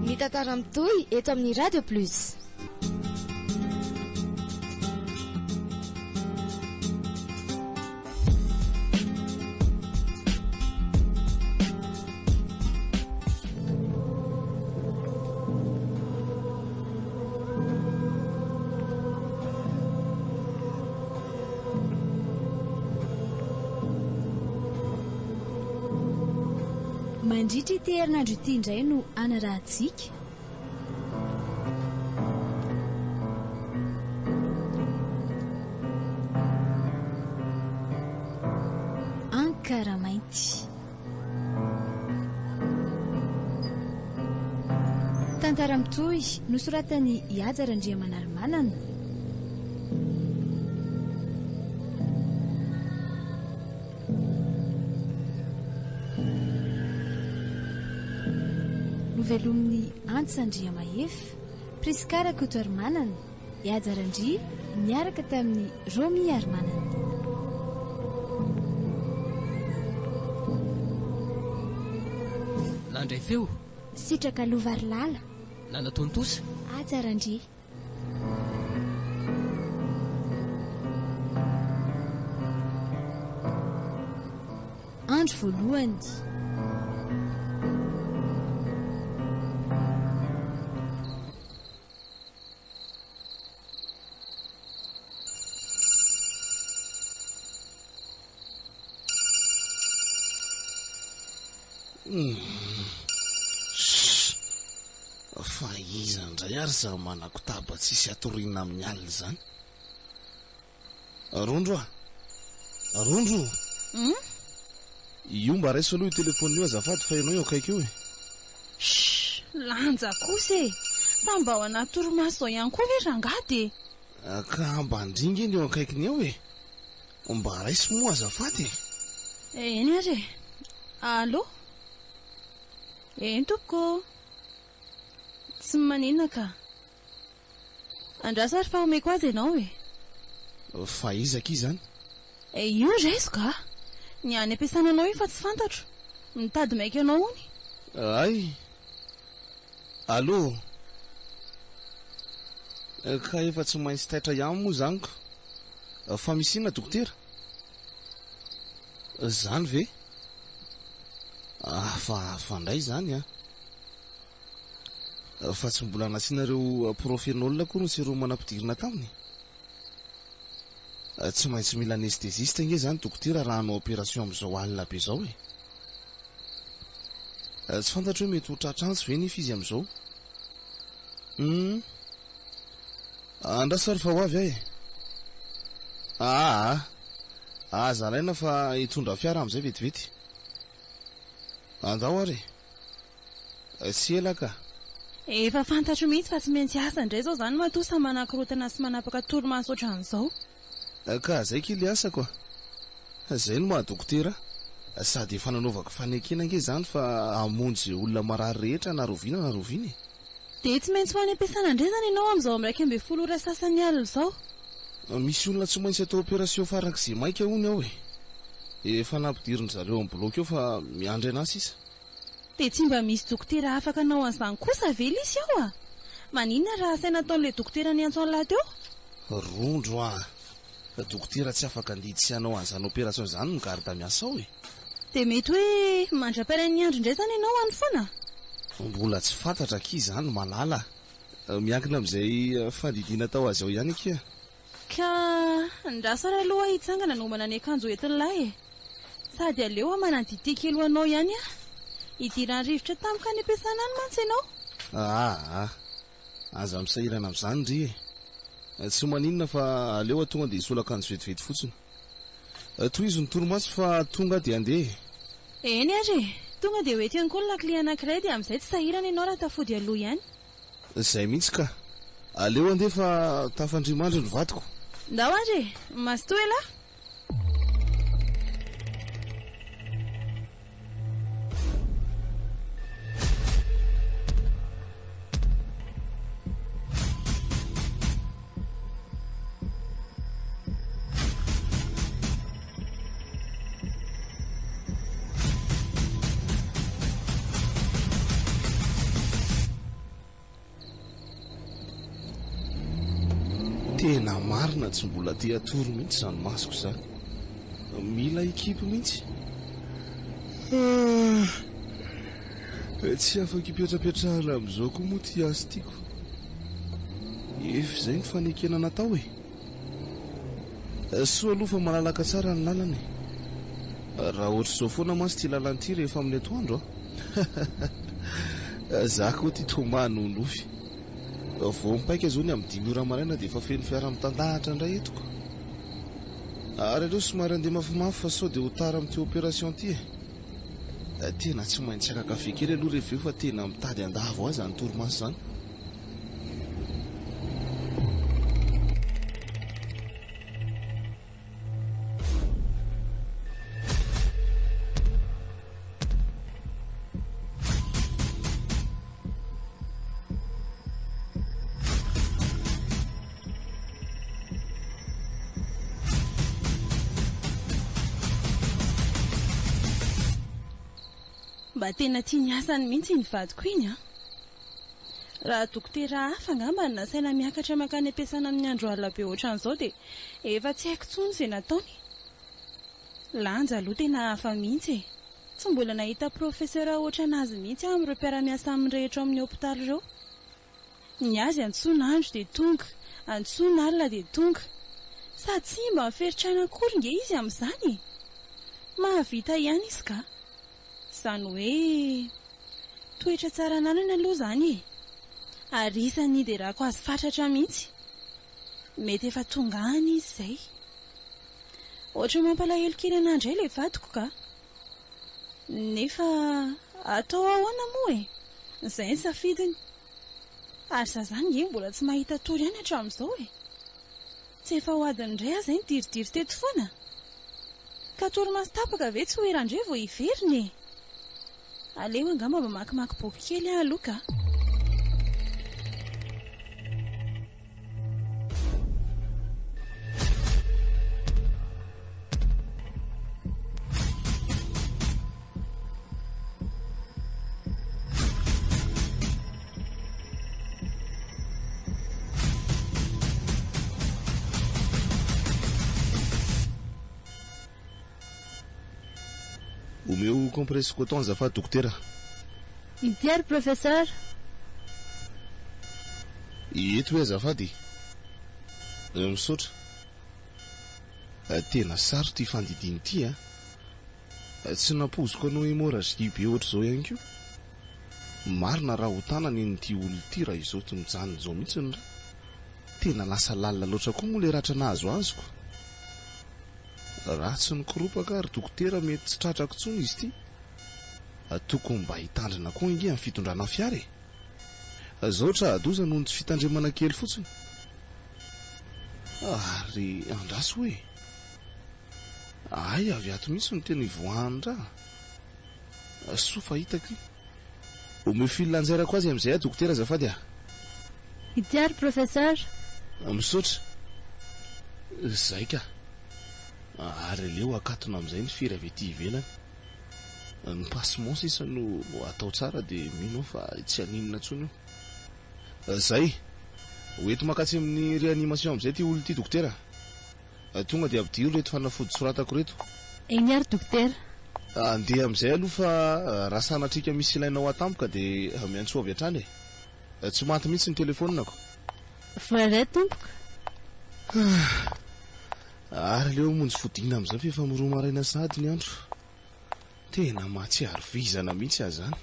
Ny tantara mitohy eto amin'ny Radio Plus. Mandritra ity herinandro ity indray no hanarahantsika. Ankaramainty. Tantara mitohy, nosoratan'i Haja Randriamanarimanana. Novelomin'i Antsa Andriamahefa, Prisca Rakotoarimanana, Haja Randria niaraka tamin'i Romy Harimanana. Nandray feo. Sitraka Lovarilala. Nanatontosa. Haja Randria. Andro voalohany. Fa iza indray ary izany manakotaba tsisy hatoriana amin'ny alina izany? Rondro a! Rondro! Hum? Io mba raiso aloha io telephone io azafady fa ianao eo akaiky eo e! Shh! Lanja kosa e! Fa mba ao anaty torimaso izao ihany koa ve rangahy dia. Ka mba ndry nge ny eo akaikiny eo e! Mba raiso moa azafady e! Eny ary e! Allo? Eny tompoko ô! Tsy maninona ka! Andraso ary fa omeko azy ianao e! Fa iza akia izany? Io raiso ka! Ny any am-piasana anao io fa tsy fantatro. Mitady maika anao hono. Hay! Allo! Ka efa tsy maintsy taitra ihany moa izany ko! Fa misy inona dokotera? Izany ve? Hafahafa indray izany an! Fa tsy mbola nasianareo profenol akory ny sérum nampidirina taminy? Tsy maintsy mila anesthésiste ange izany dokotera raha hanao opération amin'izao alina be izao e! Tsy fantatro hoe mety ho tratra antsy ve nefa izy amin'izao? Hum. Andraso ary fa ho avy aho e! Aa! Aza alaina fa hitondra fiara amin'izay vetivety. Andao ary e! Tsy ela ka. Efa fantatro mihitsy fa tsy maintsy asa indray izao izany matoa samy manakorontana sy manapaka torimaso ohatran'izao. Ka zay ki le asako a! Zay no maha dokotera ahy. Sady efa nanaovako fanekena ange izany fa hamonjy ze olona marary rehetra na roviana na roviana e! Dia tsy maintsy ho any am-piasana indray izany ianao amin'izao amin'ny 11 ora sasany alina izao. Misy olona tsy maintsy atao opération farak'izay maika hono ao e! Efa nampidirin-dry zareo amin'ny bloc eo fa miandry an'ahy sisa. Dia tsy mba misy dokotera afaka hanao an'izany kosa ve lisy ao a? Maninona raha asaina ataon'ilay dokotera niantso an'lah teo? Rondro a! Dokotera tsy afaka handidy sy hanao an'izany opération izany ny garde miasa ao e! Dia mety hoe mandra-parain'ny andro indray izany ianao any foana? Mbola tsy fantatra akia izany Malala a! Miankina amin'izay fandidiana atao azy ao ihany akia. Ka andraso ary aloha aho hitsangana hanomana ny akanjo hoentin'lah e! Sady aleo hamana ny dite kely ho anao ihany aho. Hidiran'ny rivotra tampoka any am-piasana any mantsy ianao. Aa! Aza misahirana amin'izany ndry e! Tsy maninona fa aleo aho tonga dia hisolo akanjo vetivety fotsiny. Tohizo ny torimaso fa tonga aho dia handeha e! Eny ary e! Tonga dia ho eto ihany koa ny lakile anankiray dia amin'izay tsy sahirana ianao raha tafody aloha ihany. Izay mihitsy ka! Aleo handeha fa tafandria-mandry ny vadiko. Ndao ary e! Mazotoa elah! Tena marina tsy mbola te hatory mihitsy izany masoko izany. Mila hikipy mihitsy. Tsy afaka hipetrapetrahana amin'izao koa moa ity asa ity ko. Efa izay ny fanekena natao e. Soa aloha fa malalaka tsara ny lalana e. Raha ohatr'izao foana mantsy ity lalana ity rehefa amin'ny atoandro a. Za koa ity toa manonofy. Vao mipaika izao ny amin'ny dimy ora maraina dia efa feno fiara mitandahatra indray eto ko. Ary aleo somary handeha mafimafy fa sao dia ho tara amin'ity opération ity e. Tena tsy maintsy haka kafe kely aloha rehefa eo fa tena mitady handavo ahy izany torimaso izany. Mba tena tia ny asany mihitsy iny vadiko iny an! Raha dokotera hafa angamba no nasaina miakatra mankany am-piasana amin'ny andro alina be ohatran'izao dia efa tsy haiko intsony izay nataony. Lanja aloha tena hafa mihitsy e! Tsy mbola nahita professeur ohatran'azy mihitsy aho amin'ireo mpiara-miasa aminy rehetra ao amin'ny hopitaly ireo. Ny azy antsoina andro dia tonga, antsoina alina dia tonga. Sady tsy mba miferotr'aina akory nge izy amin'izany e! Mahavita ihany izy ka! Izany hoe toetra tsara ananany aloha izany e! Ary isan'ny niderako azy fatratra mihitsy. Mety efa tonga any izy izay. Ohatran'ny mampalahelo kely anah indray ilay vadiko ka! Nefa atao ahoana moa e! Izay ny safidiny. Ary za zany nge mbola tsy mahita tory ihany hatramin'izao e! Tsy efa ho adiny iray aho izay nidiridiry teto foana? Ka torimaso tapaka ve tsy ho eran-dre vao hiverina e! Aleo angamba mamakimaky boky kely aho aloha ka! Omeo compresse coton azafady dokotera. Ity ary professeur. Eto hoe azafady e. Misaotra. Tena sarotra ity fandidiana ity a. Tsy nampoiziko hanao hémorragie be ohatr'izao ihany koa. Marina raha ho tanana iny ity olona ity raha izao tsy mijanona izao mihitsy ny ra. Tena lasa lalina loatra koa moa ilay ratra nahazo azoko. Raha tsy nikoropaka ary dokotera mety tsy tratrako intsony izy ity. Tokony mba hitandrina koa ange amin'ny fitondrana fiara e! Zao tra-doza noho ny tsy fitandremana kely fotsiny. Ary andraso hoe. Hay avy ato mihitsy no tena ivoahan'ny ra. Soa fa hitako iny. Omeo fil anjairako azy amin'izay aho dokotera azafady a! Ity ary professeur. Misaotra. Zay ka. Ary aleo akatona amin'izay ny fery avy ety ivelany. Ny passement sisa no atao tsara dia mino aho fa tsy haninona intsony io. Zay. Ho enti mankatsy amin'ny réanimation amin'izay ity olona ity dokotera. Tonga dia ampidiro ireto fanafody soratako ireto. Eny ary dokotera. Andeha amin'izay aloha fa raha sanatrika misy ilainao ahy tampoka dia miantsoa avy hatrany e. Tsy maty mihitsy ny telefaoniko. Voaray tompoko. Ary aleo hamonjy fodiana amin'izay fa efa miroa maraina sahady ny andro. Tena mahatsiaro vizana mihitsy aho izany.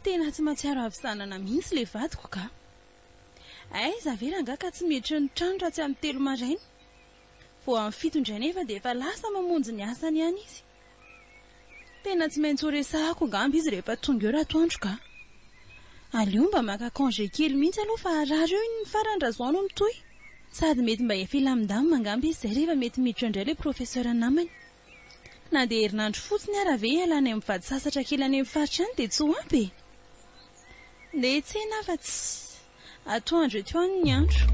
Tena tsy mahatsiaro havizanana mihitsy ilay vadiko ka. Aiza ve rangahy ka tsy miditra ny trano raha tsy amin'ny telo maraina. Vao amin'ny fito indray nefa dia efa lasa mamonjy ny asany ihany izy. Tena tsy maintsy ho resahako angamba izy rehefa tonga eo ratoandro ka. Aleo mba maka congé kely mihitsy aloha fa harary eo iny ny farany raha izao no mitohy. Sady mety mba efa hilamindamina angamba izy izay rehefa mety miditra indray ilay professeur namany. Na dia herinandro fotsiny ara ve hialana mivady sasatra kely any amin'ny faritra any dia tsy ho ampy e? Ndeha hiantsena aho fa tsy atoandro eto ihany ny andro.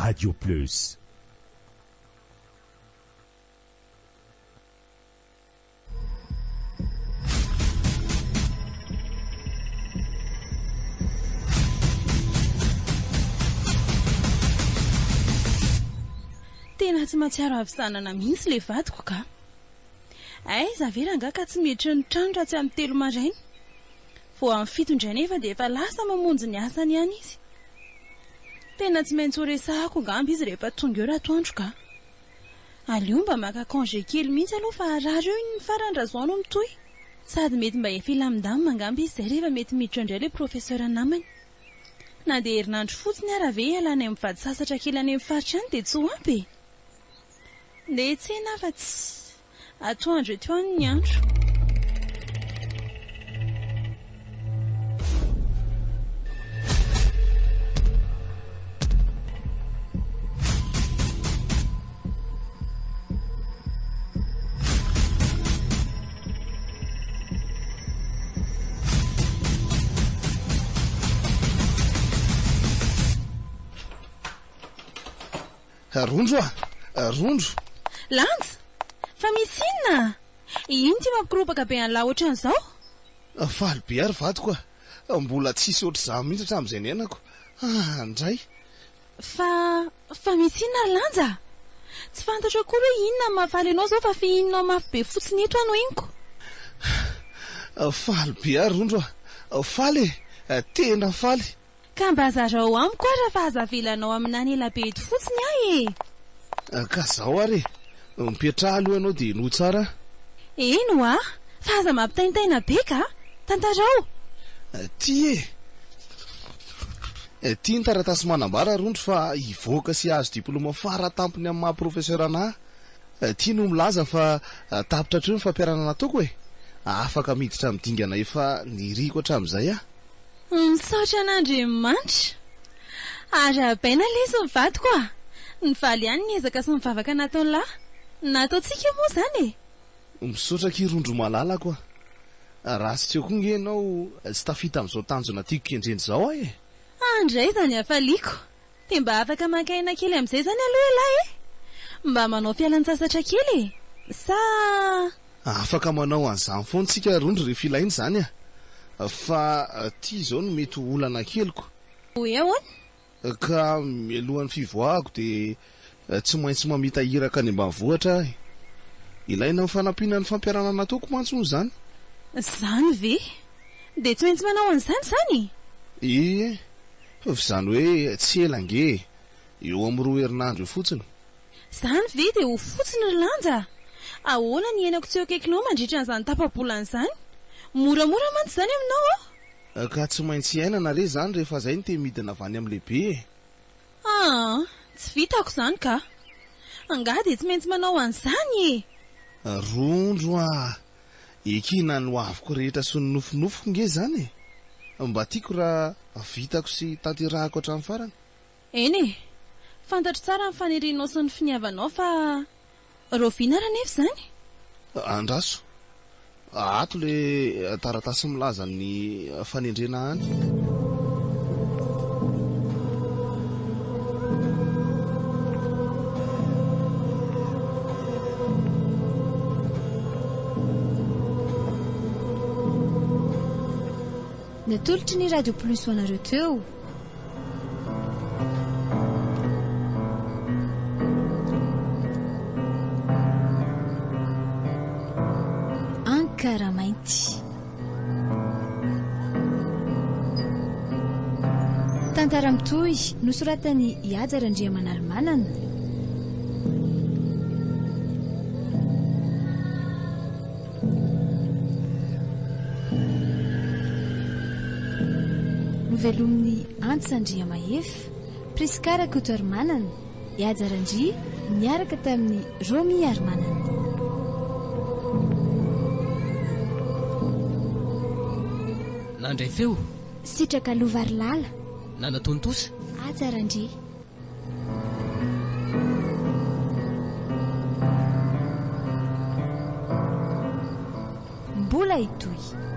Radio Plus. Tena tsy mahatsiaro havizanana mihitsy ilay vadiko ka. Aiza ve rangahy ka tsy miditra ny trano raha tsy amin'ny 3 maraina. Vao amin'ny 7 indray nefa dia efa lasa mamonjy ny asany ihany izy. Tena tsy maintsy ho resahako angamba izy rehefa tonga eo ratoandro ka. Aleo mba maka congé kely mihitsy aloha fa harary eo iny ny farany raha izao no mitohy. Sady mety mba efa hilamindamina angamba izy izay rehefa mety miditra indray ilay professeur namany. Na dia herinandro fotsiny ara ve hialana mivady sasatra kely any amin'ny faritra any dia tsy ho ampy e? Ndeha hiantsena aho fa tsy atoandro eto ihany ny andro. Rondro a! Rondro! Lanja! Fa misy inona? Ino ity mampikoropaka be an'lah ohatran'izao? Faly be ary vadiko a! Mbola tsisy ohatr'izany mihitsy hatramin'izay niainako. Ah, ndray! Fa, fa misy inona ry Lanja? Tsy fantatro akory hoe inona no mahafaly anao izao fa fihininao mafy be fotsiny eto aho no henoko. Faly be aho Rondro a! Faly e! Tena faly! Ka mba zarao amiko ara fa aza avelanao haminany ela be eto fotsiny aho e! Ka zao ary e! Mipetraha aloha ianao dia henoy tsara. Eny hoa! Fa aza mampitaintaina be ka! Tantarao! Ty e! Ty ny taratasy manambara Rondro fa hivoaka sy hahazo diploma faratampony amin'ny maha professeur anah. Ty no milaza fa tapitra hatreo ny fampiharana nataoko e! Afaka miditra amin'ny dingana efa niriko hatramin'izay aho. Misaotra an'Andriamanitra. Arahabaina lesy ny vadiko a! Nivaly ihany ny ezaka sy ny vavaka nataon'lah. Nataontsika moa izany e! Misaotra akia Rondro malalako a! Raha tsy teo koa nge ianao tsy tafita amin'izao tanjona tiako kendrena izao aho e! Andray izany hafaliako! Dia mba afaka maka aina kely amin'izay izany aloha ialahy e! Mba manao fialan-tsasatra kely e! Sa. Afaka manao an'izany foana isika Rondro rehefa ilaina izany a! Fa ity izao no mety ho olana keliko. Hoe ahoana? Ka mialohan'ny fivoahako dia tsy maintsy mamita iraka any ambanivohitra aho e. Ilaina ho fanampiana ny fampiharana nataoko mantsy hono izany. Izany ve? Dia tsy maintsy manao an'izany izany? Ie, fa izany hoe tsy ela ange e! Eo amin'ny roa herinandro eo fotsiny. Izany ve dia ho fotsiny ry Lanja a! Ahoana ny hiainako tsy eo akaikinao mandritra an'izany tapa-bolana izany? Moramora mantsy izany aminao ô! Ka tsy maintsy iainana re izany rehefa izay no te midina avy any amin'ny lehibe e! Aa! Tsy vitako izany ka! Angaha dia tsy maintsy manao an'izany e! Rondro a! Ekena ny hoaviko rehetra sy ny nofinofiko nge izany e! Mba tiako raha vitako sy tanterahako hatramin'ny farany. Eny e! Fantatro tsara ny fanirianao sy ny finiavanao fa rahoviana ary anefa izany? Andraso. Ato le taratasy milaza ny fanendrena any. Natolotry ny Radio Plus ho anareo teo. Ankaramainty. Tantara mitohy nosoratan'i Ihaja Randriamanalomanana. Novelomin'i Antsa Andriamahefa, Prisca Rakotoarimanana, Ihaja Randria niaraka tamin'i Romy Harimanana. Nandray feo. Sitraka Lovarilala. Nanatontosa. Haja Randria. Mbola hitohy.